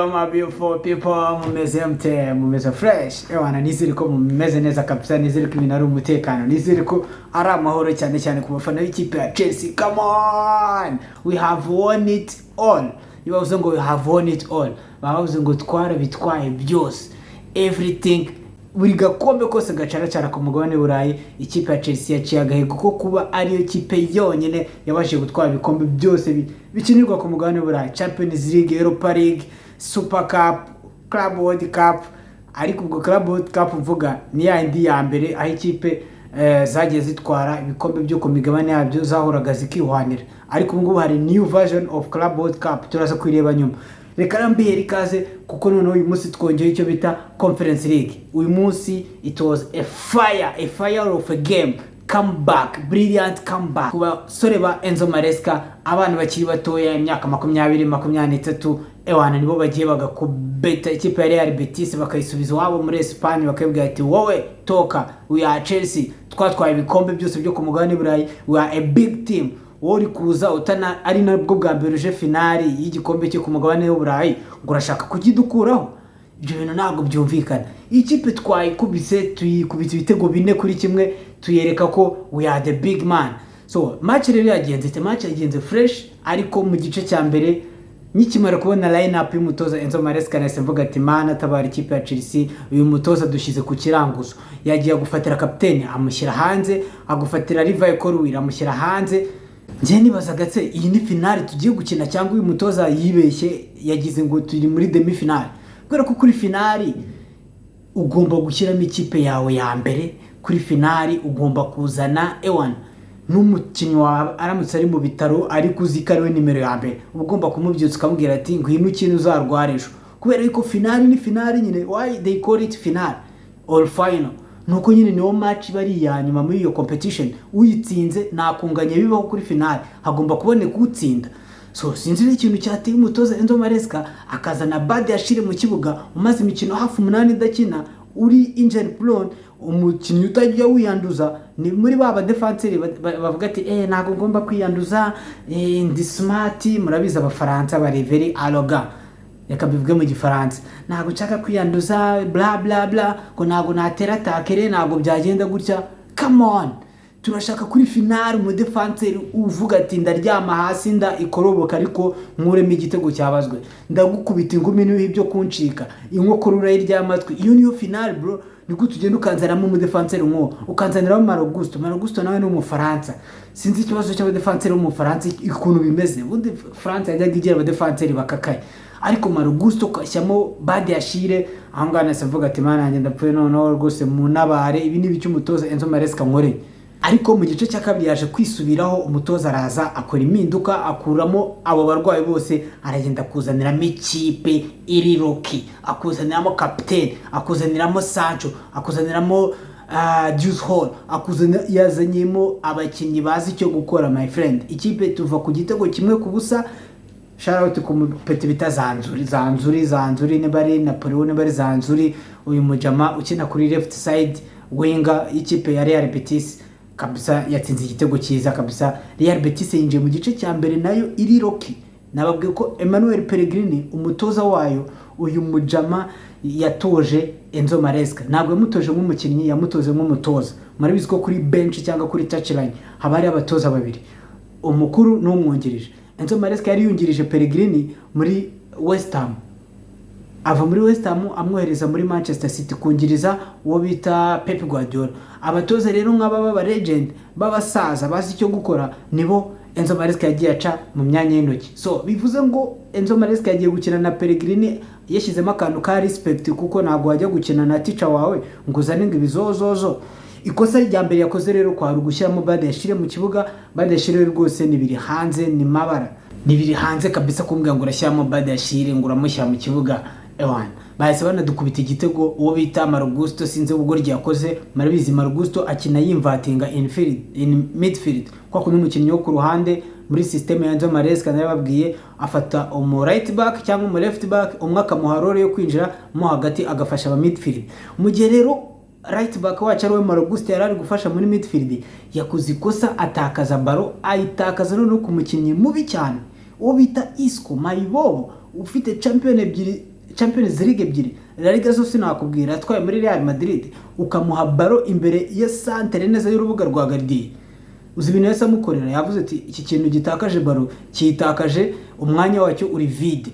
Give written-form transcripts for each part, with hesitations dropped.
Yo my beautiful people, mumeze mute? Mumeze fresh? Ewana, nizere ko mumeze neza kabisa, nizere ko ibintu ari umutekano, nizere ko ari amahoro, cyane cyane ku bafana b'ikipe ya Chelsea. Come on, we have won it all. Iyo bavuze ngo "we have won it all", baba bavuze ngo twarabitwaye byose, everything, buri gakombe kose gacaracara ku mugabane w'Uburayi. Ikipe ya Chelsea yaciye agahigo ko kuba ariyo kipe yonyine yabashije gutwara ibikombe byose bikinirwa ku mugabane w'Uburayi: Champions League, Europa League, Super Cup, Club World Cup. Ariko ubwo Club World Cup mvuga ni ya yindi ya mbere, aho ikipe zagiye zitwara ibikombe byo ku migabane yabyo zahoraga zikihwanira. Ariko ubu ngubu hari new version of Club World Cup, turaza kuyireba nyuma. Reka rero mbihera ikaze, kuko noneho uyu munsi twongeye icyo bita Conference League. Uyu munsi it was a fire of a game, comeback, brilliant comeback ku basore ba Enzo Maresca, abana bakiri batoya, imyaka 20, 23. Ewana, nibo bagiye bagakubeta ikipe ya Real Betis, bakayisubiza iwabo muri Espagne, bakayibwira ati: "Wowe toka, we are Chelsea, twatwaye ibikombe byose byo ku mugabane w'Uburayi, we are a big team. Wowe uri kuza utana ari nabwo bwa mbere uje finali y'igikombe cyo ku mugabane w'Uburayi, ngo urashaka kukidukuraho? Ibyo bintu ntabwo byumvikana." Iyi kipe twayikubise, tuyikubita ibitego 4-1, tuyereka ko we are the big man. So match rero yagenze ite? Match yagenze fresh, ariko mu gice cya mbere nkikimara kubona line up y'umutoza Enzo Maresca, nahise mvuga ati: "Mana, tabara ikipe ya Chelsea." Uyu mutoza dushyize ku kiranguzo, yagiye agufatira kapitene amushyira hanze, agufatira Levi Colwill amushyira hanze. Njye nibazaga: se iyi ni finale tugiye gukina, cyangwa uyu mutoza yibeshye, yagize ngo turi muri demi finale? Kubera ko kuri finale ugomba gushyiramo ikipe yawe ya mbere, kuri finale ugomba kuzana ewana n'umukinnyi wawe aramutse ari mu bitaro ariko uzi ko ari we nimero ya mbere, uba ugomba kumubyutsa ukamubwira ati: "Ngwino ukine, uzarwara ejo." Kubera yuko finale ni finale nyine. Why they call it finale or final? Nuko nyine niwo match iba ari iya nyuma muri iyo competition. Uyitsinze ntakunganye bibaho kuri finale, hagomba kuboneka utsinda. So sinzi ikintu cyateye umutoza Enzo Maresca akazana Badiashile mu kibuga, umaze imikino hafi 8 idakina, uri injury prone, umukinnyi utajya wiyanduza. Ni muri ba badefanseri bavuga ati: "Ntabwo ngomba kwiyanduza, ndi smart." Murabizi Abafaransa bari very arrogant. Reka bivuge mu Gifaransa: "Ntabwo nshaka kwiyanduza, bla bla bla, ngo ntabwo natera tackle, ntabwo byagenda gutya." Come on, turashaka kuri finale umudefanseri uvuga ati: "Ndaryama hasi nda ikoroboka, ariko nkuremo igitego cyabazwe, ndagukubita ingumi niho ibyo kuncika inkokora urayirya amatwi." Iyo niyo finale, bro. Niko tugenda ukanzanamo umudefanseri nk'uwo, ukanzaniramo Malo Gusto. Malo Gusto nawe ni Umufaransa. Sinzi ikibazo cy'abadefanseri b'Umufaransa ukuntu bimeze. Ubundi France yajyaga igira abadefanseri bakakaye, ariko Malo Gusto ugashyiramo Badiashile aho ngaho, nahise mvuga ati: "Mana yanjye, ndapfuye noneho rwose, munabare, ibi ni ibiki umutoza Enzo Maresca nkoreye?" Ariko mu gice cya kabiri yaje kwisubiraho, umutoza araza akora impinduka, akuramo abo barwayi bose, aragenda akuzaniramo ikipe iri roki, akuzaniramo kapitene, akuzaniramo Sancho, akuzaniramo Juice Hall, yazanyemo abakinnyi bazi icyo gukora, my friend. Ikipe tuva ku gitego 1-0. Shout ku mupeti bita Zanzuri, Zanzuri, Zanzuri, niba ari Napoleon, niba ari Zanzuri, uyu mujama ukina kuri left side winger y'ikipe ya Real Betis kabisa, yatsinze igitego cyiza kabisa. Real Betis yinjiye mu gice cya mbere nayo iri roki. Nababwiye ko Emmanuel Pellegrini, umutoza wayo, uyu mujama yatoje Enzo Maresca, ntabwo yamutoje nk'umukinnyi, yamutoje nk'umutoza. Murabizi ko kuri bench cyangwa kuri touchline haba hari abatoza babiri, umukuru n'umwungirije. Enzo Maresca yari yungirije Pellegrini muri West Ham, ava muri West Ham amwohereza muri Manchester City kungiriza uwo bita Pep Guardiola. Abatoza rero nk'aba b'aba legend, b'abasaza bazi icyo gukora, nibo Enzo Maresca yagiye aca mu myanya y'intoki. So bivuze ngo Enzo Maresca yagiye gukina na Pellegrini yashyizemo akantu ka respect, kuko ntabwo wajya gukina na teacher wawe ngo uzane ngo ibizozozo. Ikosa rya mbere yakoze rero kwari ugushyiramo Badiashile mu kibuga. Badiashile rwose ni biri hanze, ni mabara, ni biri hanze kabisa. Kumbwira ngo urashyiramo Badiashile, ngo uramushyira mu kibuga, ewana, bahise banadukubita igitego. Uwo bita Malo Gusto, sinzi ubwo yakoze. Murabizi Malo Gusto akina yinvertinga infield, in midfield, kwa kundi umukinnyi wo ku ruhande muri system ya Enzo Maresca narababwiye, afata umu right back cyangwa umu left back umwe, akamuha role yo kwinjira mo hagati agafasha aba midfield. Mu gihe rero right back wacu ari we Malo Gusto yari ari gufasha muri midfield, yakoze ikosa atakaza ballon, ayitakaza noneho ku mukinnyi mubi cyane, uwo bita Isco Mayibobo, ufite champion ebyiri. Champions League ebyiri, La Liga zo sinakubwira, yatwaye muri Real Madrid. Ukamuha ballon imbere ya centre neza y'urubuga rwa gardien, uzi ibintu yahise amukorera? Yavuze ati: "Iki kintu gitakaje ballon, kiyitakaje, umwanya wacyo uri vide.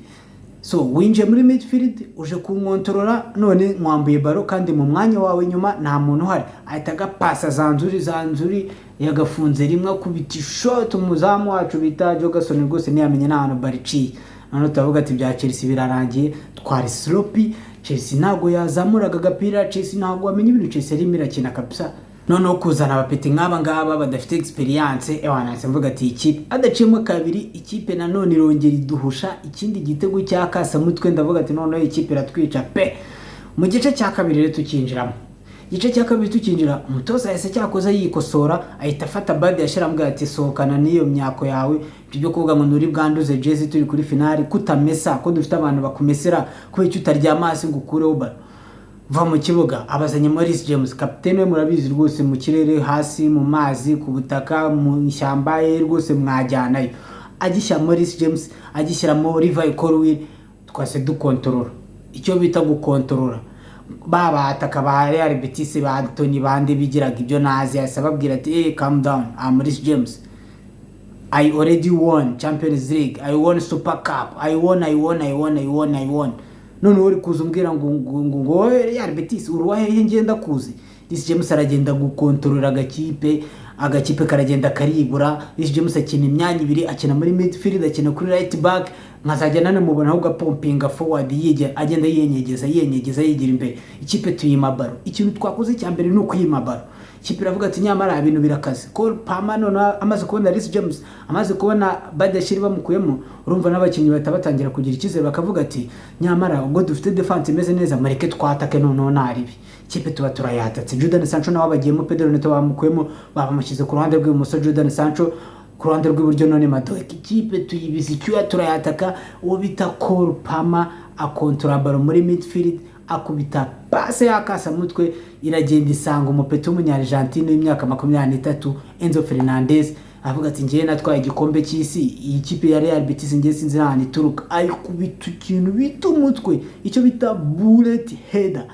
So winjiye muri midfield uje kunkontorora, none mwambuye ballon kandi mu mwanya wawe nyuma nta muntu uhari." Ahita agapasa Zanzuri. Zanzuri yagafunze rimwe, akubita ishoti, umuzamu wacu bita Jorgensen rwose ntiyamenye n'ahantu ballon iciye. Noneho turavuga ati bya Chelsea birarangiye. Twari sloppy, Chelsea ntabwo yazamuraga agapira, Chelsea ntabwo wamenya ibintu Chelsea yarimo irakina kabisa. Noneho kuzana abapeti nk'aba ngaba badafite experience, ewana, nahise mvuga ati ikipe adaciyemo kabiri. Ikipe nanone irongera iduhusha ikindi gitego cya kasamutwe. Ndavuga ati noneho ikipe iratwica pe. Mu gice cya kabiri rero tukinjiramo, igice cya kabiri tukinjira, umutoza yahise cyakoze yikosora, ahita afata Badiashile, amubwira ati: "Sohokana n'iyo myako yawe, ibyo byo kuvuga ngo nturi bwanduze jezi turi kuri finale, kutamesa, ko dufite abantu bakumesera, kubera icyo utaryama hasi ngo ukureho ballon, va mu kibuga." Abazanye Reece James, kapitene we murabizi rwose, mu kirere, hasi mu mazi, ku butaka, mu ishyamba ye rwose mwajyanayo. Agishyiramo Reece James, agishyiramo Levi Colwill, twase dukontorora. Icyo bita gukontorora, ba bataka ba Real Betis, ba Antony, bande bigiraga ibyo nazi, yahise ababwira ati: "Hey, calm down, I'm Reece James. I already won Champions League, I won Super Cup, I won, I won, I won, I won, I won. None uri kuza umbwira ngo Real Betis, uri hehe? Ngenda kuzi." Reece James aragenda gukontorora agakipe, agakipe karagenda karibura. Reece James akina imyanya ibiri, akina muri midfield, akina kuri right back, nkazajya nanamubona ahubwo apompinga forward, yige agenda yiyenyegeza, yiyenyegeza, yigira imbere. Ikipe tuyima ballon. Ikintu twakoze cya mbere ni ukuyima ballon. Ikipe iravuga ati nyamara ibintu birakaze. Cole Palmer noneho amaze kubona Reece James, amaze kubona Badiashile bamukuyemo, urumva n'abakinnyi bahita batangira kugira icyizere, bakavuga ati nyamara ubwo dufite defense imeze neza, mureke twatake noneho naribi. Ikipe tuba turayatatse. Jadon Sancho nawe bagiyemo, Pedro Neto bamukuyemo, bamushyize ku ruhande rw'ibumoso, Jadon Sancho ku ruhande rw'iburyo, none Madueke. Ikipe tuyibiza icyuya, turayataka. Uwo bita Cole Palmer akontora ballon muri midfield, akubita passe y'akasamutwe, iragenda isanga umupeti w'umunyargentine w'imyaka 23, Enzo Fernandez. Avuga ati: "Ngewe natwaye igikombe cy'isi, iyi kipe ya Real Betis ngewe sinzi n'ahantu ituruka." Ayikubita ikintu bita umutwe, icyo bita bullet header.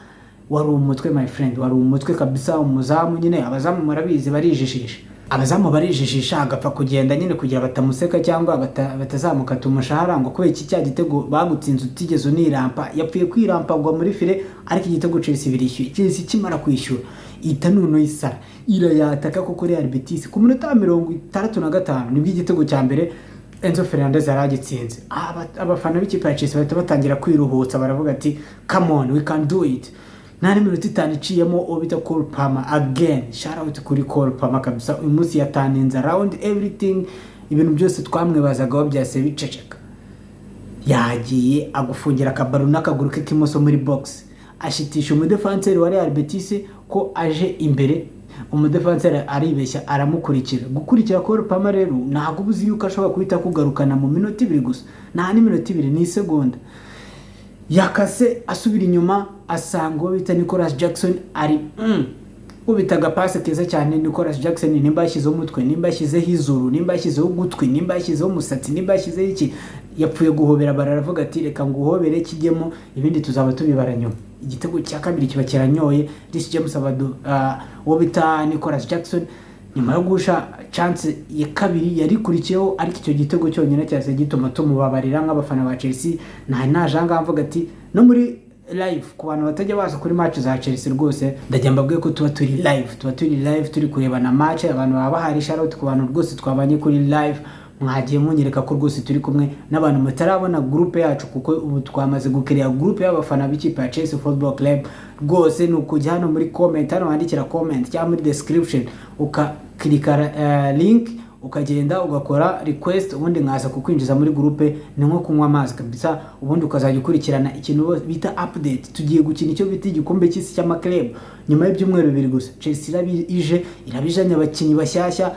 Wari umutwe, my friend, wari umutwe kabisa. Umuzamu nyine, abazamu murabizi barijijisha, abazamu barijijisha, agapfa kugenda nyine kugira batamuseka cyangwa batazamukata umushahara ngo kubera iki cya gitego bagutsinze utigeze unirampa. Yapfuye kwirampa agwa muri filet, ariko igitego Chelsea birishyuye. Chelsea ikimara kwishyura, ihita noneho isara irayataka kuko Real Betis ku minota wa 65 nibwo igitego cya mbere Enzo Fernandez yari agitsinze. Abafana b'ikipe ya Chelsea bahita batangira kwiruhutsa, baravuga ati: "Come on, we can do it." Nta n'iminota 5 iciyemo, uwo bita Cole Palmer again, shout out kuri Cole Palmer kabisa, uyu munsi yaturninze around everything. Ibintu byose twamwibazagaho byase biceceka. Yagiye agufungira akabaro n'akaguru ke k'imoso muri box, ashitisha umudefanseri wa Real Betis ko aje imbere. Umudefanseri aribeshya, aramukurikira. Gukurikira Cole Palmer rero, ntabwo uba uzi yuko ashobora guhita akugarukana mu minota 2 gusa. Nta n'iminota 2, ni isegonda. Yakase asubira inyuma, asanga uwo bita Nicolas Jackson ari ubita agapasi keza cyane. Nicolas Jackson, nimba yashyizeho umutwe, nimba yashyizeho izuru, nimba yashyizeho ugutwi, nimba yashyizeho umusatsi, nimba yashyizeho iki, yapfuye guhobera ballon, aravuga ati: "Reka nguhobere kijyemo, ibindi tuzaba tubibara nyuma." Igitego cya kabiri kiba kiranyoye. Reece James abadu uwo bita Nicolas Jackson nyuma yo guhusha chance ya kabiri yarikurikiyeho, ariko icyo gitego cyonyine cyahise gituma tumubabarira nk'abafana ba Chelsea. Nta naje ahangaha mvuga ati no muri live, ku bantu batajya baza kuri match za Chelsea rwose, ndajya mbabwiye ko tuba turi live, tuba turi live turi kureba na match, abantu baba bahari. Shout out ku bantu rwose twabanye kuri live, mwagiye munyereka ko rwose turi kumwe. N'abantu mutarabona groupe yacu, kuko ubu twamaze gukiriya groupe y'abafana b'ikipe ya Chelsea Football Club, rwose ni ukujya hano muri comment, hano wandikira comment cyangwa muri description ukakirika link, ukagenda ugakora request, ubundi nkaza kukwinjiza muri groupe. Ni nko kunywa amazi kabisa. Ubundi ukazajya ukurikirana ikintu bita update. Tugiye gukina icyo bita igikombe cy'isi cy'amaclub nyuma y'ibyumweru 2 gusa. Chelsea iraba ije, irabijanye abakinnyi bashyashya,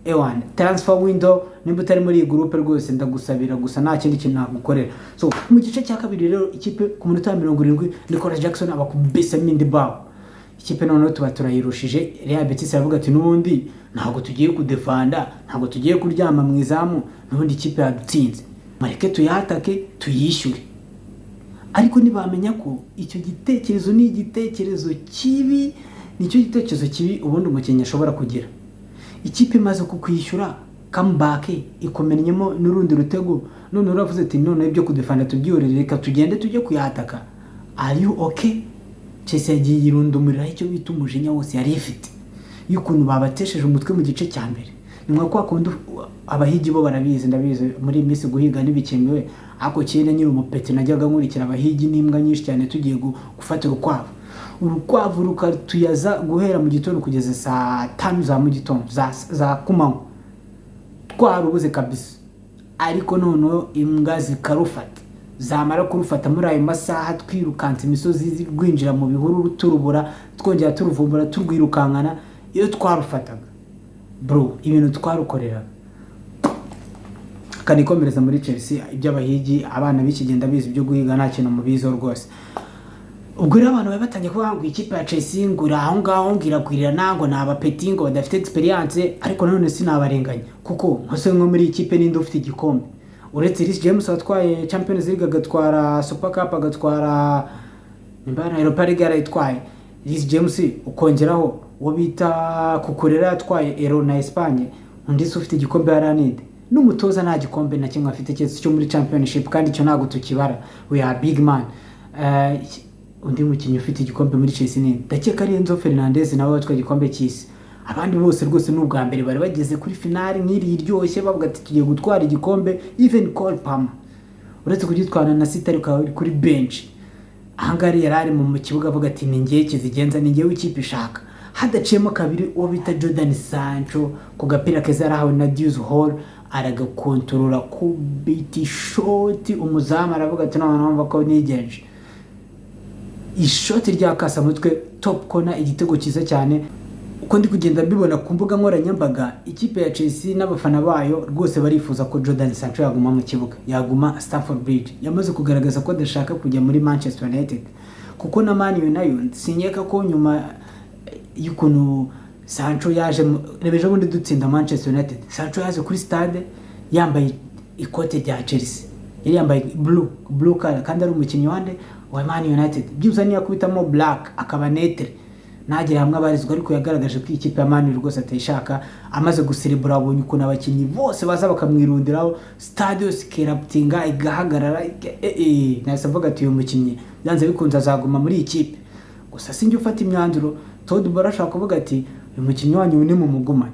ewan, transfer window. Nimba utari muri iyi groupe rwose, ndagusabira gusa, nta kindi kintu nagukorera. So mu gice cya kabiri rero, ikipe ku minota ya 70, Nicolas Jackson abakubisemo indi bao. Ikipe noneho tuba turayirushije. Real Betis aravuga ati n'ubundi ntabwo tugiye kudefanda, ntabwo tugiye kuryama mu izamu, n'ubundi ikipe yadutsinze, mureke tuyatake tuyishyure. Ariko ntibamenya ko icyo gitekerezo ni igitekerezo kibi, nicyo gitekerezo kibi ubundi umukinnyi ashobora kugira. Ikipe imaze kukwishyura comeback, ikumennyemo n'urundi rutego, none uravuze ati: "None ibyo kudefanda tubyihorere, reka tugende tujye kuyataka." Are you okay? Chelsea yagiye yirundumuriraho icyo bita umujinya wose yari ifite y'ukuntu babatesheje umutwe mu gice cya mbere. Ni nka kwa kundi abahigi bo barabizi, ndabizi muri iyi minsi guhiga ntibikemewe, ariko kera nyiri umupeti najyaga nkurikira abahigi n'imbwa nyinshi cyane, tugiye gufata urukwavu, urukwavu rukatuyaza guhera mu gitondo kugeza saa 5 za mu gitondo, za kumanywa, twarubuze kabisa. Ariko noneho imbwa zikarufata, zamara kurufata muri ayo masaha twirukansa imisozi, rwinjira mu bihuru, turubura, twongera turuvumbura, turwirukankana. Iyo twarufataga, bro, ibintu twarukoreraga! Kanikomereza muri Chelsea. Iby'abahigi, abana b'iki genda bizi ibyo guhiga, nta kintu mubiziho rwose. Ubwo rero abantu bari batangiye kuvuga ngo ikipe ya Chelsea ngo iri aho ngaho, ngo iragwirira, ngo ni abapeti, ngo badafite experience. Ariko nanone sinabarenganya, kuko nkose nko muri iyi kipe ninde ufite igikombe uretse Reece James watwaye Champions League, agatwara Super Cup, agatwara nimba na Europa League yarayitwaye Reece James, ukongeraho uwo bita Cucurella yatwaye Euro na Espagne? Undi se ufite igikombe haraninde? N'umutoza nta gikombe na kimwe afite keretse cyo muri Championship, kandi icyo ntabwo tukibara. We are big man. Undi mukinnyi ufite igikombe muri Chelsea ni, ndakeka ari Enzo Fernandez, nawe watwaye igikombe cy'isi. Abandi bose rwose ni ubwa mbere bari bageze kuri finale nk'iri iryoshye, bavuga ati: "Tugiye gutwara igikombe." Even Cole Palmer, uretse kugitwara na City ariko ari kuri bench, ahangaha yari ari mu kibuga avuga ati: "Ni ngewe kizigenza, ni ngewe ikipe ishaka." Hadaciyemo kabiri, uwo bita Jadon Sancho, ku gapira keza yarahawe na Dewsbury-Hall, aragakontorora, kubita ishoti, umuzamu aravuga ati: "Noneho numva ko nigenje." Ishoti rya kasamutwe, top corner, igitego cyiza cyane. Uko ndi kugenda mbibona ku mbuga nkoranyambaga, ikipe ya Chelsea n'abafana bayo rwose barifuza ko Jadon Sancho yaguma mu kibuga, yaguma Stamford Bridge. Yamaze kugaragaza ko adashaka kujya muri Manchester United, kuko na Man U nayo sinkeka ko nyuma y'ukuntu Sancho yaje reba ejo bundi dutsinda Manchester United, Sancho yaje kuri stade yambaye ikote rya Chelsea, yari yambaye blue color, kandi ari umukinnyi wande wa Man United. Byibuze niyo akubitamo black akaba neutre, ntagire hamwe abarizwa, ariko yagaragaje ko ikipe ya Man U rwose atayishaka. Amaze guserebura, abonye ukuntu abakinnyi bose baza bakamwirundiraho, stade yose ikeraptinga, igahagarara. Nahise mvuga ati: "Uyu mukinnyi byanze bikunze azaguma muri iyi kipe." Gusa sinjye ufata imyanzuro. Todd Boehly ashobora kuvuga ati: "Uyu mukinnyi wanyu ni mumugumane,"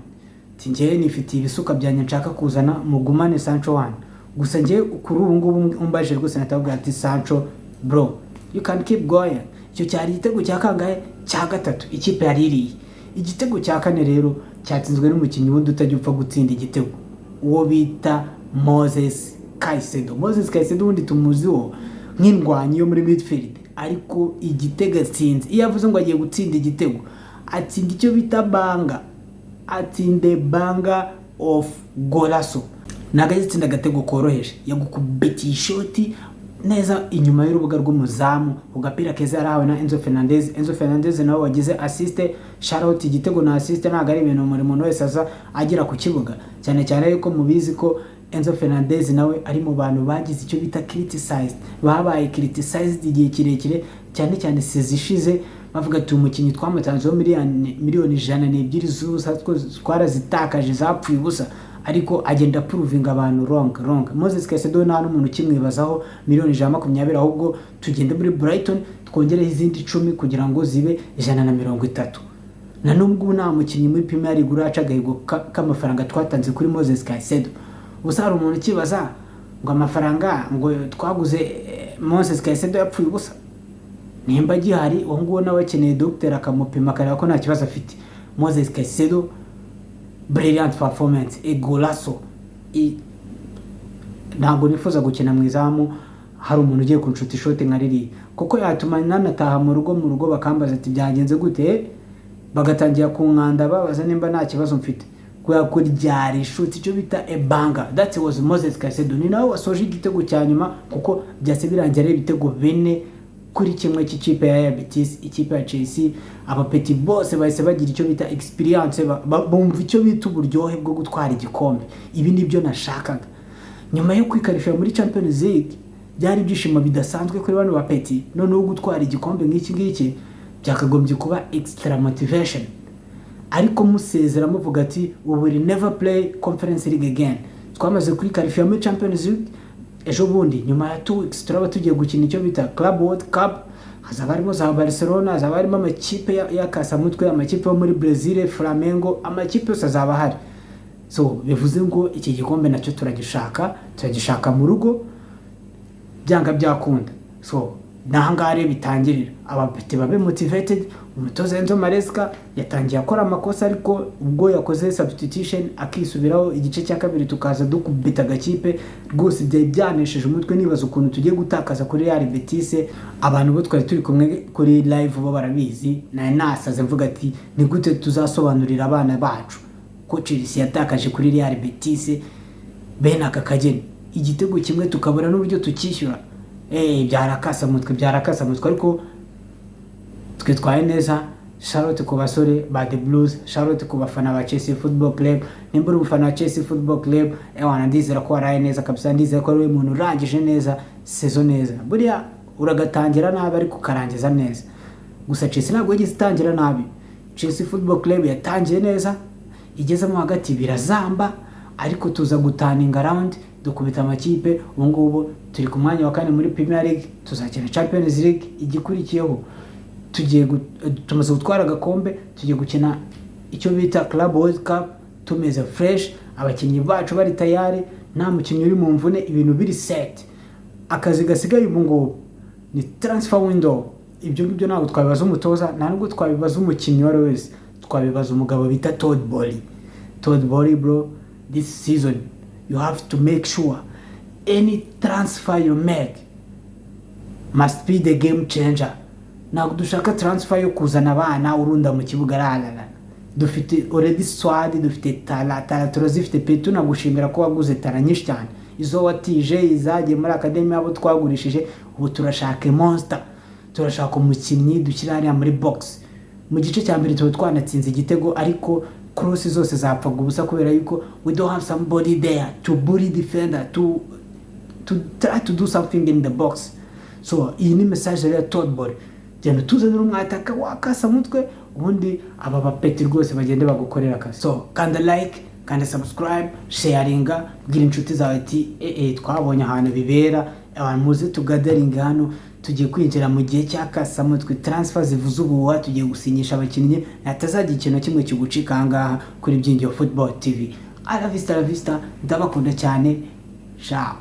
ati: "Njyewe nifitiye ibisuka byanjye nshaka kuzana, mugumane Sancho wanyu." Gusa njyewe kuri ubu ngubu umbaje rwose natavuga ati: "Sancho, bro, you can keep going." Icyo cyari igitego cya kangahe? Cya gatatu ikipe yari iriye. Igitego cya kane rero cyatsinzwe n'umukinnyi wundi utajya upfa gutsinda igitego, uwo bita Moses Caicedo. Moses Caicedo ubundi tumuziho nk'indwanyi yo muri midfield, ariko igitego atsinze, iyo avuze ngo agiye gutsinda igitego, atsinda icyo bita banger, atsinde banger of golazo. Ntabwo ajya agatego koroheje, yagukubitiye ishoti neza inyuma y'urubuga rw'umuzamu, ku gapira keza yarahawe na Enzo Fernandez. Enzo Fernandez nawe wagize assist. Shout, igitego na assist ntabwo ari ibintu buri muntu wese aza agera ku kibuga, cyane cyane yuko mubizi ko Enzo Fernandez nawe ari mu bantu bagize icyo bita criticized, babaye criticized igihe kirekire, cyane cyane saison ishize, bavuga ati: "Umukinnyi twamutanzeho miliyoni 102 z'ubusa, twarazitakaje, zapfuye ubusa." Ariko agenda provinga abantu wrong, wrong. Moses Caicedo nta n'umuntu ukimwibazaho miliyoni 120, ahubwo tugende muri Brighton twongereho izindi 10 kugira ngo zibe 130. Na nubwo nta mukinnyi muri Premier League uraca agahigo k'amafaranga twatanze kuri Moses Caicedo. Gusa hari umuntu ukibaza ngo amafaranga ngo twaguze Moses Caicedo yapfuye ubusa. Nimba agihari uwo nguwo nawe akeneye dogiteri akamupima, akareba ko nta kibazo afite. Moses Caicedo, brilliant performance, a golazo. Ntabwo nifuza gukina mu izamu hari umuntu ugiye kunshuta ishoti nka ririya, kuko yatuma nanataha mu rugo bakambaza ati: "Byagenze gute?" Bagatangira kunkanda babaza nimba nta kibazo mfite, kubera ko ryari ishoti, icyo bita a banger. That was Moses Caicedo. Ni nawe wasoje igitego cya nyuma, kuko byase birangira ari ibitego 4-1 cy'ikipe ya Betis. Ikipe ya Chelsea, abapeti bose bahise bagira icyo bita experience, bumva icyo bita uburyohe bwo gutwara igikombe. Ibi nibyo nashakaga nyuma yo kwikarishira muri Champions League. Byari ibyishimo bidasanzwe kuri bano bapeti. Noneho gutwara igikombe nk'iki ngiki byakagombye kuba extra motivation, ariko musezera muvuga ati: "We will never play Conference League again." Twamaze kuri qualifier muri Champions League. Ejo bundi, nyuma ya 2 weeks, turaba tugiye gukina icyo bita Club World Cup. Hazaba harimo za Barcelona, hazaba harimo amakipe y'akasamutwe, amakipe yo muri Brazil, Flamengo, amakipe yose azaba ahari. So bivuze ngo iki gikombe nacyo turagishaka, turagishaka mu rugo byanga byakunda. So n'ahangaha rero bitangirira, abapeti babe motivated. Umutoza Enzo Maresca yatangiye akora amakosa, ariko ubwo yakoze substitution akisubiraho, igice cya kabiri tukaza dukubita agakipe, rwose byari byanesheje umutwe, nibaza ukuntu tugiye gutakaza kuri Real Betis. Abantu bo twari turi kumwe kuri live bo barabizi, nari nasaze mvuga ati: "Ni gute tuzasobanurira abana bacu ko Chelsea yatakaje kuri Real Betis bene aka kageni, igitego kimwe, tukabura n'uburyo tukishyura?" Byarakasamutwe, byarakasamutwe, ariko twitwaye neza. Shout ku basore ba The Blues, shout ku bafana ba Chelsea Football Club. Nimba uri umufana wa Chelsea Football Club, ewana, ndizera ko waraye neza kabisa, ndizera ko ari we muntu urangije neza saison neza. Buriya uragatangira nabi ariko ukarangiza neza. Gusa Chelsea ntabwo yigeze itangira nabi. Chelsea Football Club yatangiye neza, igezemo hagati birazamba, ariko tuza guturninga around, dukubita amakipe. Ubu ngubu turi ku mwanya wa kane muri Premier League, tuzakina Champions League igikurikiyeho. Tumaze gutwara agakombe, tugiye gukina icyo bita Club World Cup tumeze fresh, abakinnyi bacu bari tayari, nta mukinnyi uri mu mvune, ibintu biri set. Akazi gasigaye ubu ngubu ni transfer window. Ibyo ngibyo ntabwo twabibaza umutoza, nta nubwo twabibaza umukinnyi uwo ari we wese, twabibaza umugabo bita Todd Boehly. Todd Boehly, bro, this season you have to make sure any transfer you make must be the game changer. Ntabwo dushaka transfer yo kuzana abana urunda mu kibuga, rarara. Dufite already squad, dufite talent, talent turazifite pe. Tunagushimira ko waguze talent nyinshi cyane, izo watije, izagiye muri academy, abo twagurishije. Ubu turashaka monster, turashaka umukinnyi dushyira hariya muri box. Mu gice cya mbere tuba twanatsinze igitego, ariko cross zose zapfaga ubusa kubera yuko we don't have somebody there to bully defender, to try to do something in the box. So iyi ni message rero ya Todd Boehly: genda utuzanire umwataka wakasa mutwe, ubundi aba bapeti rwose bagende bagukorera akazi. So kanda like, kanda subscribe, sharinga, bwira inshuti zawe ati: "Twabonye ahantu bibera, abantu muze tugatheringa hano." Tugiye kwinjira mu gihe cy'akasamutwe, transfer zivuze ubuhuha, tugiye gusinyisha abakinnyi, hatazagira ikintu na kimwe kigucika ahangaha kuri Byingiro Football TV. Ala vista, la vista, ndabakunda cyane, ciao.